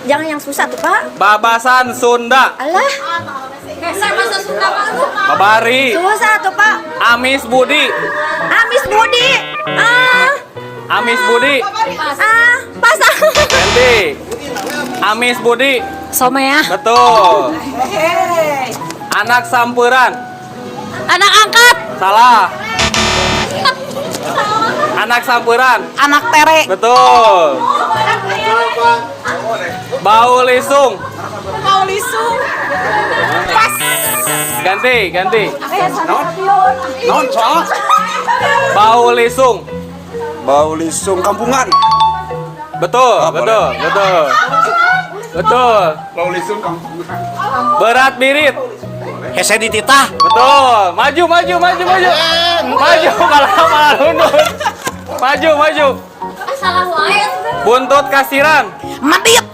Jangan yang susah tuh, Pak. Babasan Sunda. Alah, Hese bahasa Sunda mah lu. Babari. Susah tuh, Pak. Amis Budi. Amis Budi. Ah, Amis Budi. ah, pas. Ganti. Amis Budi. Somea. Betul. Anak sampuran. Anak angkat. Salah. Anak sampuran. Anak tere. Betul. Bau lisung. Bau lisung. Pas. Ganti, ganti. Non soal Bau lisung. Bau lisung kampungan. Betul, Oh, betul, betul. Betul. Bau lisung kampungan. Berat birit. Hese dititah. Betul. Maju, maju, maju, maju. Maju malah malah luntur. Maju, maju. Salah wae. Buntut kasiran. Medit.